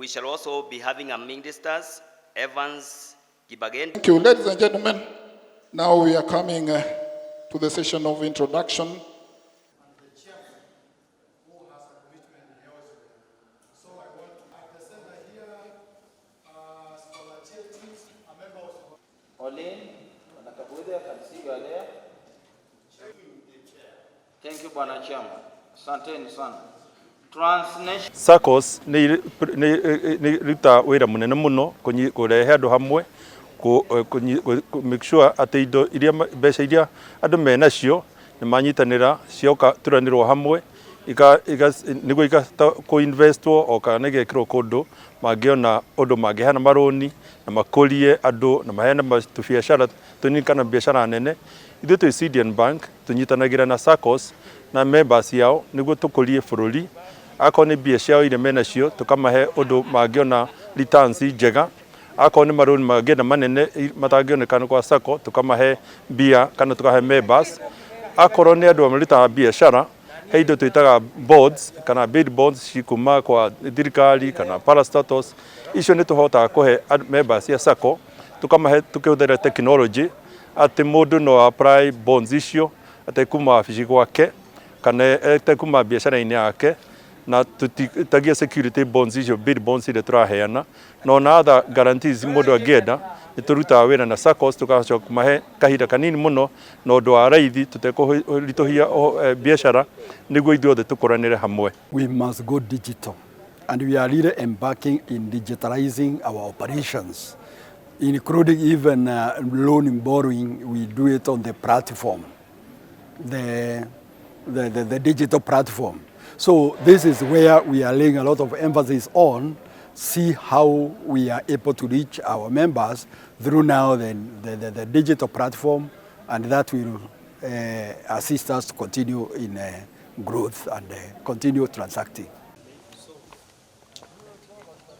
We shall also be having a ministers, Evans Kibagendi. Thank you. Ladies and gentlemen, now we are coming to the session of introduction. The chairman who has a commitment elsewhere. So I want at the center here, Scholar Cheti, a member of Olin, Bwana Kabudi, I can see you are there. Thank you, Bwana Chairman. Asanteni sana. Transnational SACCOS nĩ nĩ ruta wĩra mũnene mũno kũrehe andũ hamwe, kũ make sure atĩ indo iria, mbeca iria andũ menacio nĩ manyitanĩra, cioka turanĩrwo hamwe nĩguo ikahota kũ investwo o kana igekĩrwo kũndũ mangĩona ũndũ mangĩheana marũni na makũrie andũ na maheane tũbiacara tũnini kana biacara nene. Ithuĩ twĩ Sidian Bank tũnyitanagĩra na SACCOS na members yao nĩguo tũkũrie bũrũri. Akorwo nĩ mbia ciao iria menacio, tũkamahe ũndũ mangĩona returns njega. Akorwo nĩ marũni mangĩenda manene matangĩonekana kwa SACCO, tũkamahe mbia kana tũkahe members. Akorwo nĩ andũ marutaga biacara, he indo twĩtaga bonds kana bid bonds cikuma kwa thirikari kana parastatals. Icio nĩ tũhotaga kũhe members ya SACCO, tũkamahe tũkĩhũthĩra technology atĩ mũndũ no apply bonds icio atekuma wabici gwake kana atekuma biacara-inĩ yake, na tũtitagia security bonds icio, bid bonds iria tũraheana, na ona other guarantees mũndũ angĩenda. Nĩ tũrutaga wĩra na SACCOS, tũgacoka kũmahe kahinda kanini mũno na ũndũ wa raithi tũtekũritũhia biacara nĩguo ithuothe tũkũranĩre hamwe. We must go digital. And we are really embarking in digitalizing our operations, including even loan and borrowing. We do it on the platform, the digital platform. So this is where we are laying a lot of emphasis on, see how we are able to reach our members through now the digital platform, and that will assist us to continue in growth and continue transacting.